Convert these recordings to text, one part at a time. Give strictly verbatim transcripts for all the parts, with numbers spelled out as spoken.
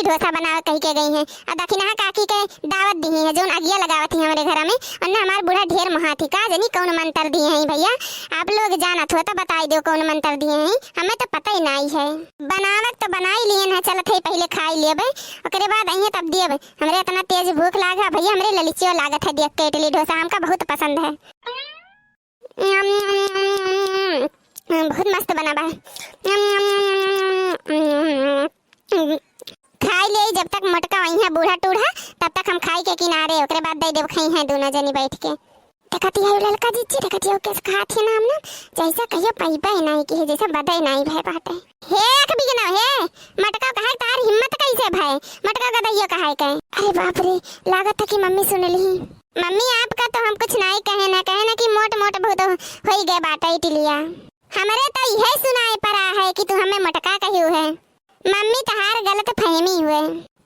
डोसा बनावे कहि के गई हैं। अउ दखिनहा काकी के दावत दिही हैं, जौन अगिया लगावत ही हमरे घर में। उन्हें हमार बूढ़ा ढेर मोहात ही, का जनी कौन मंतर दिहे हैं भइया। आप लोग जानत हो तो बताई देउ कौन मंतर दिहे हैं, हमें तो पता ही नाहीं है। बनावत तो बनाई लिहन है, चलत है पहिले खाई लेबे, ओकरे बाद अइहें तब देब। हमरे इतना तेज भूख लागा भइया, हमरे ललिचियो लागत है देख के इडली डोसा, हमका बहुत पसंद है। बहुत मस्त बना बा। खाई ले, जब तक मोटका वहीं है बूढ़ा टूढ़ा, तब तक हम खाई के किनारे, ओकरे बाद दे देब खइहें दोनों जनी बैठ के। देखत ही है ललका जीजी, देखत ही है कैसे खात है नाम ना, जैसा कहियो पैबे नाहीं की है, जैसे बदे नाहीं भय बाटे। हे एक बिगना हे, मटका कहे तार हिम्मत कैसे भय, मटका गदइयो कहे के। अरे बाप रे, लागत है कि मम्मी सुन ली। मम्मी, आपका तो हम कुछ नाहीं कहे ना, कहे ना कि मोट मोट बहुत होई गए बाटे टिलिया। हमरे तो यह सुनाए पड़ा है कि तू हमें मोटका कहियो है। मम्मी, तहार गलत फहमी हुए।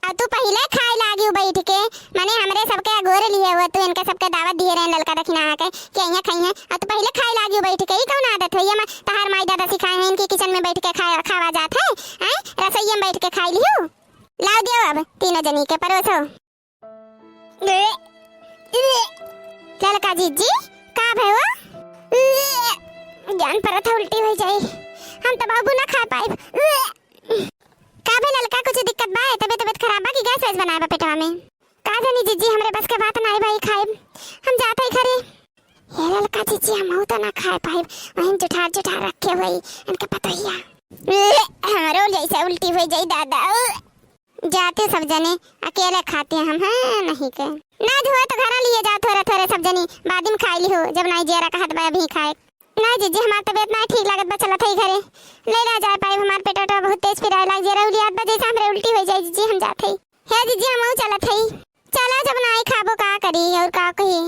अउ तू पहिले खाए लागियो बैठ के, माने हमरे सबके अगोर लिए हुए, तू इनके सबके दावत दिए रहे ललका दखिनहा के कि अइहें खइहें, अउ तू पहिले खाए लागियो बैठ के। ई कौन आदत है? ये मा-, तहार माई दादा सिखाए हैं इनकी किचन में बैठ के खाए, खावा जात है, हैं? रसोइये में बैठ के खाई लियो। लाओ दियो अब तीनों जनी के परोसो। ललका जीजी, का भयो? जान परत है उल्टी हो जाई, हम तो बाबू ना खा पाए। का भे ललका, कुछ दिक्कत बा? तबीयत, तबीयत खराब बा कि गैस वैस बनाए बा पेटवा में? का जानी जीजी, हमरे बस के बात नाई बा ई खाइब। हम जात हई घरे। हे ललका जीजी, हमहू तो ना खाए पाइब, वहीं जुठार जुठार रखे हुई इनके पतोहिया। हमरो जैसे उल्टी हो जाई दादा। जाते सब जने, अकेले खाते हम, हैं, नहीं के। ना जो है तो घरा लिए जाओ थोरे थोरे सब जनी, बाद में खाई लिहो, जब नाई जियरा कहत बा अभी खाए। ना जीजी, हमार तबीयत नाई ठीक लागत बा, चलत हई घरे। ले ना जाए पाइब, हमार पेट वेटवा बहुत तेज पिराए लाग, जियरा उलियात बा, जैसे हमरे उल्टी हो जाए जीजी, हम जात हई। हे जीजी, हमहू चलत हई। चला, जब नाई खाबो का करी और का कही।